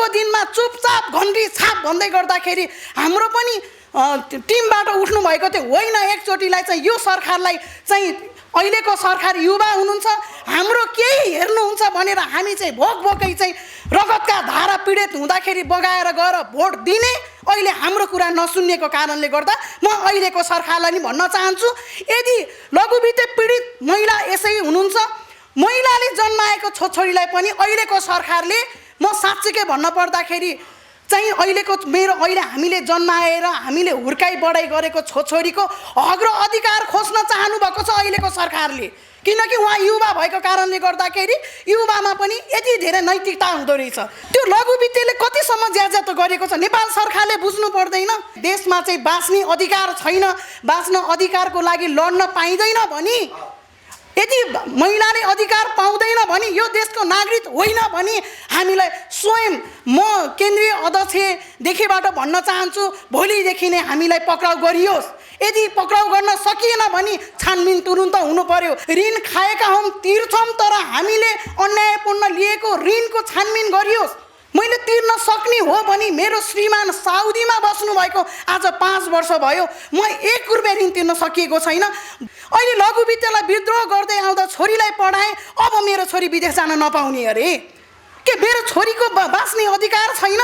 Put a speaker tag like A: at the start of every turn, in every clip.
A: हिजोको दिनमा चुपचाप घन्टी छाप भन्दै गर्दाखेरि हाम्रो पनि टिमबाट उठ्नु भएको थियो होइन। एकचोटिलाई चाहिँ यो सरकारलाई चाहिँ अहिलेको सरकार युवा हुनुहुन्छ, हाम्रो केही हेर्नुहुन्छ भनेर हामी चाहिँ भोकै चाहिँ रगतका धारा पीडित हुँदाखेरि बगाएर गएर भोट दिने, अहिले हाम्रो कुरा नसुन्नेको कारणले गर्दा म अहिलेको सरकारलाई नि भन्न चाहन्छु, यदि लघुवित्त पीडित महिला यसै हुनुहुन्छ, महिलाले जन्माएको छोरीलाई पनि अहिलेको सरकारले म साँच्चै भन्न पर्दाखेरि चाहिँ अहिलेको अहिले हामीले जन्माएर हामीले हुर्काई बढाइ गरेको छोरीको हक र अधिकार खोज्न चाहनु भएको छ अहिलेको सरकारले। किनकि उहाँ युवा भएको कारणले गर्दाखेरि युवामा पनि यति धेरै नैतिकता हुँदो रहेछ। त्यो लघुवित्तले कतिसम्म ज्याज्यात गरेको छ नेपाल सरकारले बुझ्नु पर्दैन। देशमा चाहिँ बाँच्ने अधिकार छैन, बाँच्न अधिकारको लागि लड्न पाइँदैन भने, यदि महिलाले अधिकार पाउँदैन भने यो देशको नागरिक होइन भने हामीलाई स्वयं म केन्द्रीय अध्यक्षदेखिबाट भन्न चाहन्छु, भोलिदेखि नै हामीलाई पक्राउ गरियोस्। यदि पक्राउ गर्न सकिएन भने छानबिन तुरुन्त हुनु पर्यो। ऋण खाएका हौँ तिर्छौँ, तर हामीले अन्यायपूर्ण लिएको ऋणको छानबिन गरियोस्। मैले तिर्न सक्ने हो भने मेरो श्रीमान साउदीमा बस्नु भएको आज 5 वर्ष भयो, म 1 रुपियाँ ऋण तिर्न सकिएको छैन। अहिले लघुवित्तलाई विद्रोह गर्दै आउँदा छोरीलाई पढाएँ, अब मेरो छोरी विदेश जान नपाउने अरे के मेरो छोरीको बाँच्ने अधिकार छैन?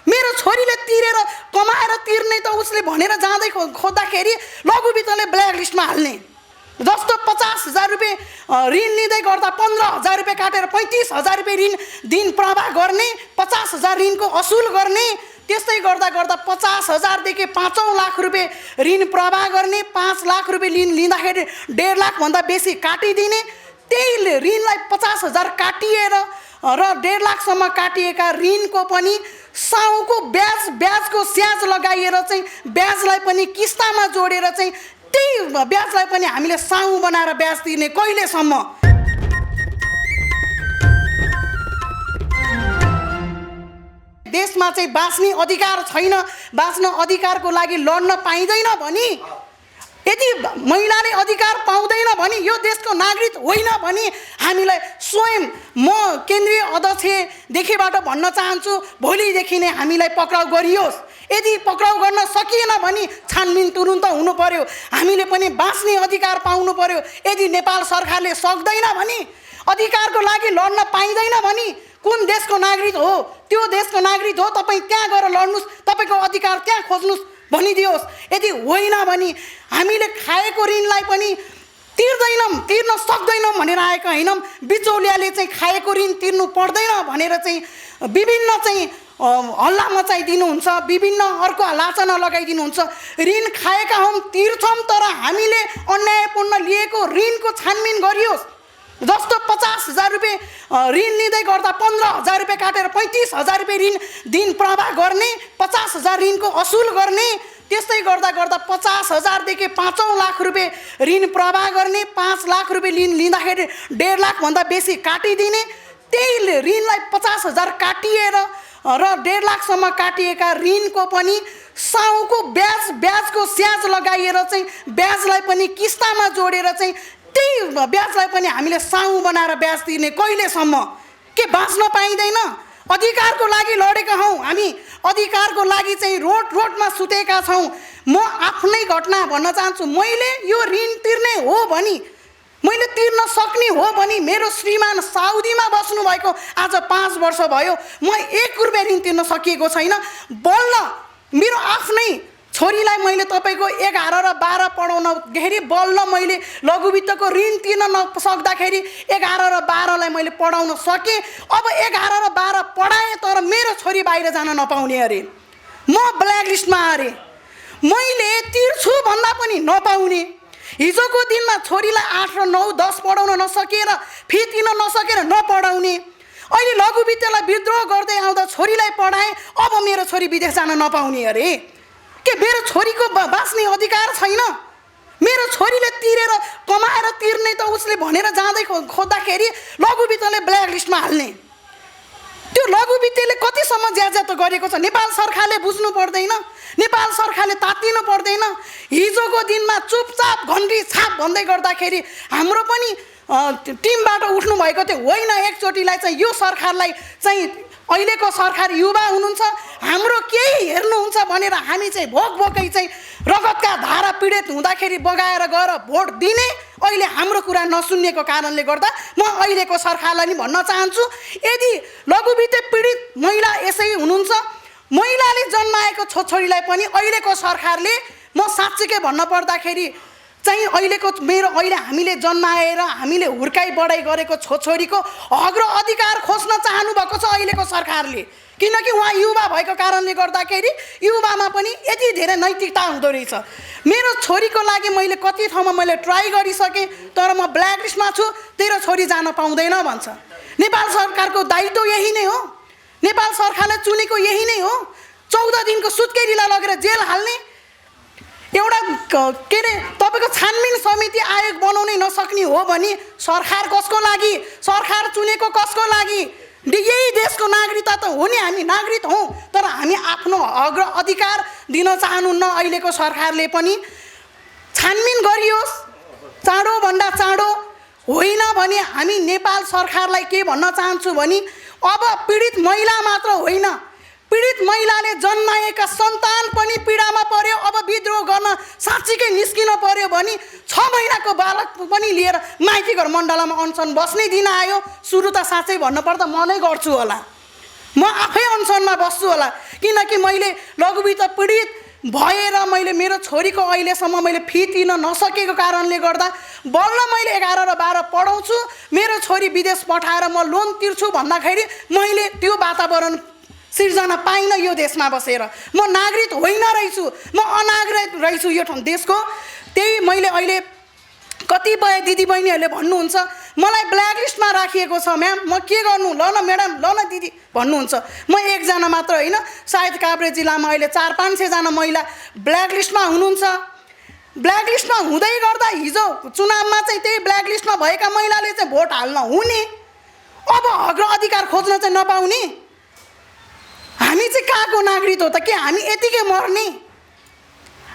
A: मेरो छोरीले तिरेर कमाएर तिर्ने त उसले भनेर जाँदै खोज्दाखेरि लघुवित्तले ब्ल्याक लिस्टमा हाल्ने। जस्तो 50,000 रुपियाँ ऋण लिँदै गर्दा 15,000 रुपियाँ काटेर 35,000 रुपियाँ ऋण दिन प्रवाह गर्ने, 50,000 ऋणको असुल गर्ने, त्यस्तै गर्दा गर्दा 50,000देखि 5 लाख रुपियाँ ऋण प्रवाह गर्ने, 5 लाख रुपियाँ ऋण लिँदाखेरि 1.5 लाखभन्दा बेसी काटिदिने। त्यही ऋणलाई 50,000 काटिएर र 1.5 लाखसम्म काटिएका ऋणको पनि साउको ब्याजको स्याज लगाइएर चाहिँ ब्याजलाई पनि किस्तामा जोडेर चाहिँ त्यही ब्याजलाई पनि हामीले साउ बनाएर ब्याज तिर्ने कहिलेसम्म? देशमा चाहिँ बाँच्ने अधिकार छैन, बाँच्न अधिकारको लागि लड्न पाइँदैन भने, यदि महिलाले अधिकार पाउँदैन भने यो देशको नागरिक होइन भने हामीलाई स्वयं म केन्द्रीय अध्यक्षदेखिबाट भन्न चाहन्छु, भोलिदेखि नै हामीलाई पक्राउ गरियोस्। यदि पक्राउ गर्न सकिएन भने छानबिन तुरुन्त हुनु पर्यो। हामीले पनि बाँच्ने अधिकार पाउनु पर्यो। यदि नेपाल सरकारले सक्दैन भने, अधिकारको लागि लड्न पाइँदैन भने कुन देशको नागरिक हो? त्यो देशको नागरिक हो, तपाईँ त्यहाँ गएर लड्नुहोस्, तपाईँको अधिकार त्यहाँ खोज्नुहोस् भनिदियोस्। यदि होइन भने हामीले खाएको ऋणलाई पनि तिर्न सक्दैनौँ भनेर आएका होइनौँ। बिचौलियाले चाहिँ खाएको ऋण तिर्नु पर्दैन भनेर चाहिँ विभिन्न चाहिँ हल्ला मचाइदिनुहुन्छ, विभिन्न अर्को लाचना लगाइदिनुहुन्छ। ऋण खाएका हौँ तिर्छौँ, तर हामीले अन्यायपूर्ण लिएको ऋणको छानबिन गरियोस्। जस्तो 50,000 रुपियाँ ऋण लिँदै गर्दा 15,000 रुपियाँ काटेर 35,000 रुपियाँ ऋण दिन प्रवाह गर्ने, 50,000 ऋणको असुल गर्ने, त्यस्तै गर्दा गर्दा 50,000देखि 5 लाख रुपियाँ ऋण प्रवाह गर्ने, 5 लाख रुपियाँ ऋण लिँदाखेरि 1.5 लाखभन्दा बेसी काटिदिने। त्यही ऋणलाई 50,000 काटिएर र 1.5 लाखसम्म काटिएका ऋणको पनि साउको ब्याजको स्याज लगाइएर चाहिँ ब्याजलाई पनि किस्तामा जोडेर चाहिँ त्यही ब्याजलाई पनि हामीले साउ बनाएर ब्याज तिर्ने कहिलेसम्म? के बाँच्न पाइँदैन? अधिकारको लागि लडेका हौँ हामी, अधिकारको लागि चाहिँ रोडमा सुतेका छौँ। म आफ्नै घटना भन्न चाहन्छु। मैले यो ऋण तिर्ने हो भने, मैले तिर्न सक्ने हो भने मेरो श्रीमान साउदीमा बस्नु भएको आज 5 वर्ष भयो, म 1 रुपियाँ ऋण तिर्न सकिएको छैन। बल्ल मेरो आफ्नै छोरीलाई मैले तपाईँको 11 र 12 पढाउनखेरि बल्ल मैले लघुवित्तको ऋण तिर्न नसक्दाखेरि 11 र 12लाई मैले पढाउन सकेँ। अब 11 र 12 पढाएँ, तर मेरो छोरी बाहिर जान नपाउने अरे, म ब्ल्याक लिस्टमा अरे, मैले तिर्छु भन्दा पनि नपाउने। हिजोको दिनमा छोरीलाई 8 र 9, 10 पढाउन नसकेर, फी तिर्न नसकेर नपढाउने। अहिले लघुवित्तलाई विद्रोह गर्दै आउँदा छोरीलाई पढाएँ, अब मेरो छोरी विदेश जान नपाउने अरे के मेरो छोरीको बाँच्ने अधिकार छैन? मेरो छोरीले तिरेर कमाएर तिर्ने त उसले भनेर जाँदै खोज्दाखेरि लघुवित्तले ब्ल्याक लिस्टमा हाल्ने। त्यो लघुवित्तले कतिसम्म ज्याज्यात गरेको छ नेपाल सरकारले बुझ्नु पर्दैन? नेपाल सरकारले तातिनु पर्दैन? हिजोको दिनमा चुपचाप घन्टी छाप भन्दै गर्दाखेरि हाम्रो पनि टिमबाट उठ्नु भएको थियो होइन। एकचोटिलाई चाहिँ यो सरकारलाई चाहिँ अहिलेको सरकार युवा हुनुहुन्छ, हाम्रो केही हेर्नुहुन्छ भनेर हामी चाहिँ भोकै चाहिँ रगतका धारा पीडित हुँदाखेरि बगाएर गएर भोट दिने, अहिले हाम्रो कुरा नसुन्नेको कारणले गर्दा म अहिलेको सरकारलाई नि भन्न चाहन्छु, यदि लघुवित्त पीडित महिला यसै हुनुहुन्छ, महिलाले जन्माएको छोरीलाई पनि अहिलेको सरकारले, म साँच्चीकै भन्न पर्दाखेरि चाहिँ अहिलेको अहिले हामीले जन्माएर हामीले हुर्काइ बढाइ गरेको छोरीको हक र अधिकार खोज्न चाहनु भएको छ अहिलेको सरकारले। किनकि उहाँ युवा भएको कारणले गर्दाखेरि युवामा पनि यति धेरै नैतिकता हुँदो रहेछ। मेरो छोरीको लागि मैले कति ठाउँमा मैले ट्राई गरिसकेँ, तर म ब्ल्याक लिस्टमा छु, तेरो छोरी जान पाउँदैन भन्छ। नेपाल सरकारको दायित्व यही नै हो, नेपाल सरकारले चुनेको यही नै हो। 14 दिनको सुत्केरीलाई लगेर जेल हाल्ने, एउटा के अरे तपाईँको छानबिन समिति आयोग बनाउनै नसक्ने हो भने सरकार कसको लागि, सरकार चुनेको कसको लागि? यही देशको नागरिकता त हो नि, हामी नागरिक हौँ, तर हामी आफ्नो हक र अधिकार दिन चाहनुहुन्न अहिलेको सरकारले पनि। छानबिन गरियोस् चाँडोभन्दा चाँडो, होइन भने हामी नेपाल सरकारलाई के भन्न चाहन्छु भने अब पीडित महिला मात्र होइन, पीडित महिलाले जन्माएका सन्तान पनि पीडामा पर्यो। अब विद्रोह गर्न साँच्चीकै निस्किन पर्यो भने 6 महिनाको बालक पनि लिएर माइतीघर मण्डलामा अनसन बस्नै दिन आयो। सुरु त साँच्चै भन्नुपर्दा म नै गर्छु होला, म आफै अनसनमा बस्छु होला, किनकि मैले लघुवित्त पीडित भएर मैले मेरो छोरीको अहिलेसम्म मैले फी तिर्न नसकेको कारणले गर्दा बल्ल मैले 11 र 12 पढाउँछु, मेरो छोरी विदेश पठाएर म लोन तिर्छु भन्दाखेरि मैले त्यो वातावरण सिर्जना पाइन यो देशमा बसेर। म नागरिक होइन रहेछु, म अनागरिक रहेछु यो देशको। त्यही मैले अहिले कतिपय दिदीबहिनीहरूले भन्नुहुन्छ मलाई ब्ल्याक लिस्टमा राखिएको छ म्याम, म के गर्नु? ल न म्याडम, ल न दिदी भन्नुहुन्छ। म एकजना मात्र होइन, सायद काभ्रे जिल्लामा अहिले 400-500 जना महिला ब्ल्याक लिस्टमा हुनुहुन्छ। ब्ल्याक लिस्टमा हुँदै गर्दा हिजो चुनावमा चाहिँ त्यही ब्ल्याक लिस्टमा भएका महिलाले चाहिँ भोट हाल्न हुने, अब हक र अधिकार खोज्न चाहिँ नपाउने। हामी चाहिँ कहाँको नागरिक हो त? के हामी यतिकै मर्ने?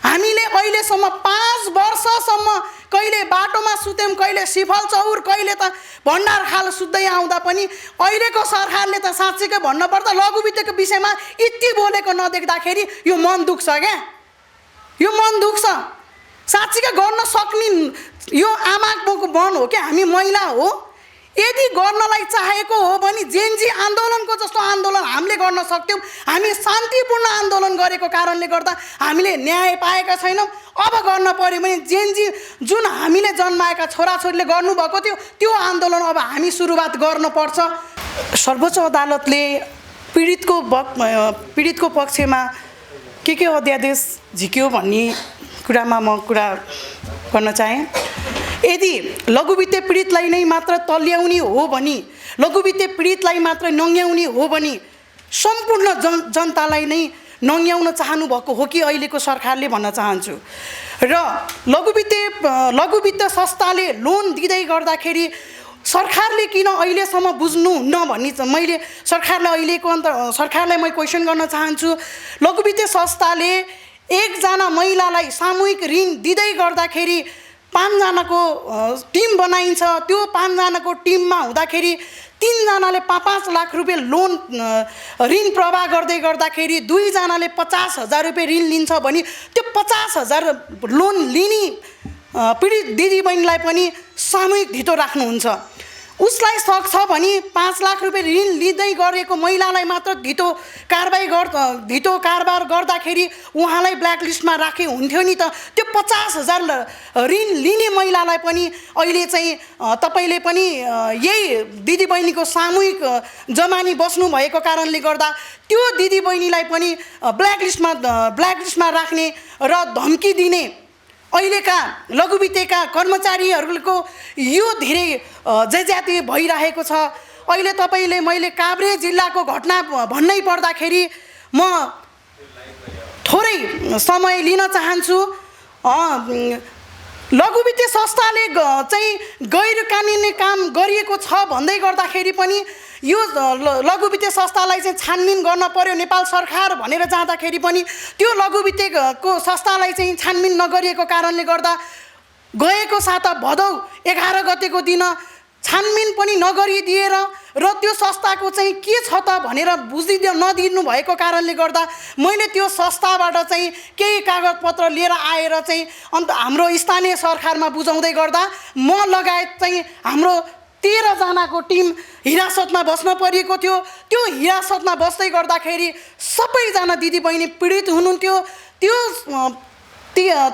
A: हामीले अहिलेसम्म 5 वर्षसम्म कहिले बाटोमा सुत्यौँ, कहिले सिफल चौर, कहिले त भण्डारखाल सुत्दै आउँदा पनि अहिलेको सरकारले त साँच्चीकै भन्नुपर्दा लघुवित्तको विषयमा यति बोलेको नदेख्दाखेरि यो मन दुख्छ क्या, यो मन दुख्छ। साँच्चीकै गर्न सक्ने यो आमाको मन हो कि हामी महिला हो? यदि गर्नलाई चाहेको हो भने जेनजी आन्दोलनको जस्तो आन्दोलन हामीले गर्न सक्थ्यौँ। हामी शान्तिपूर्ण आन्दोलन गरेको कारणले गर्दा हामीले न्याय पाएका छैनौँ। अब गर्न पर्यो भने जेनजी जुन हामीले जन्माएका छोराछोरीले गर्नुभएको थियो त्यो आन्दोलन अब हामी सुरुवात गर्नुपर्छ। सर्वोच्च अदालतले पीडितको पक्षमा के अध्यादेश झिक्यो भन्ने कुरामा म कुरा गर्न चाहेँ। यदि लघुवित्त पीडितलाई नै मात्र तल्याउने हो भने, लघुवित्त पीडितलाई मात्र नङ्ग्याउने हो भने सम्पूर्ण जनतालाई नै नङ्ग्याउन चाहनु भएको हो कि अहिलेको सरकारले भन्न चाहन्छु। र लघुवित्त संस्थाले लोन दिँदै गर्दाखेरि सरकारले किन अहिलेसम्म बुझ्नुहुन्न भन्ने मैले सरकारलाई म क्वेसन गर्न चाहन्छु। लघुवित्त संस्थाले एकजना महिलालाई सामूहिक ऋण दिँदै गर्दाखेरि 5 जनाको टिम बनाइन्छ। त्यो 5 जनाको टिममा हुँदाखेरि 3 जनाले 5-5 लाख रुपियाँ लोन ऋण प्रवाह गर्दै गर्दाखेरि 2 जनाले 50,000 रुपियाँ ऋण लिन्छ भने त्यो 50,000 लोन लिने पीडित दिदीबहिनीलाई पनि सामूहिक धितो राख्नुहुन्छ। उसलाई सक्छ भने 5 लाख रुपियाँ ऋण लिँदै गरेको महिलालाई मात्र धितो कारोबार गर्दाखेरि उहाँलाई ब्ल्याक लिस्टमा राखे हुन्थ्यो नि त। त्यो 50,000 ऋण लिने महिलालाई पनि अहिले चाहिँ तपाईँले पनि यही दिदीबहिनीको सामूहिक जमानी बस्नु भएको कारणले गर्दा त्यो दिदीबहिनीलाई पनि ब्ल्याक लिस्टमा राख्ने र धम्की दिने अहिलेका लघुवित्तका कर्मचारीहरूको यो धेरै जयजाति भइरहेको छ। अहिले तपाईँले मैले काभ्रे जिल्लाको घटना भन्नै पर्दाखेरि म थोरै समय लिन चाहन्छु। लघुवित्त संस्थाले चाहिँ गैर कानुनी काम गरिएको छ भन्दै गर्दाखेरि पनि यो लघुवित्त संस्थालाई चाहिँ छानबिन गर्न पर्यो नेपाल सरकार भनेर जाँदाखेरि पनि त्यो लघुवित्तको संस्थालाई चाहिँ छानबिन नगरिएको कारणले गर्दा गएको साता भदौ 11 गतेको दिन छानबिन पनि नगरिदिएर र त्यो संस्थाको चाहिँ के छ त भनेर नदिनु भएको कारणले गर्दा मैले त्यो संस्थाबाट चाहिँ केही कागजपत्र लिएर आएर चाहिँ अन्त हाम्रो स्थानीय सरकारमा बुझाउँदै गर्दा म लगायत चाहिँ हाम्रो 13 जनाको टिम हिरासतमा बस्न परेको थियो। त्यो हिरासतमा बस्दै गर्दाखेरि सबैजना दिदीबहिनी पीडित हुनुहुन्थ्यो। त्यो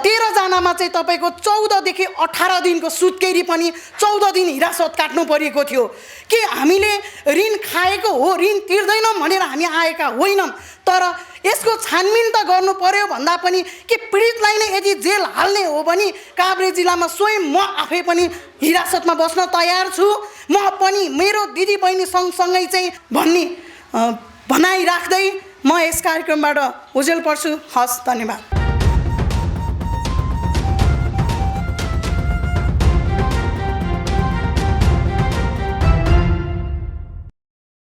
A: 13 जनामा चाहिँ तपाईको 14 देखि 18 दिनको सुत्केरी पनि 14 दिन हिरासत काट्नु परेको थियो। कि हामीले ऋण खाएको हो, ऋण तिर्दैनौँ भनेर हामी आएका होइनौँ, तर यसको छानबिन त गर्नु पर्यो भन्दा पनि कि पीडितलाई नै यदि जेल हाल्ने हो भने काभ्रे जिल्लामा स्वयं म आफै पनि हिरासतमा बस्न तयार छु, म पनि मेरो दिदीबहिनी सँगसँगै चाहिँ भन्ने भनाइ राख्दै म यस कार्यक्रमबाट ओझेल पर्छु। हस्, धन्यवाद।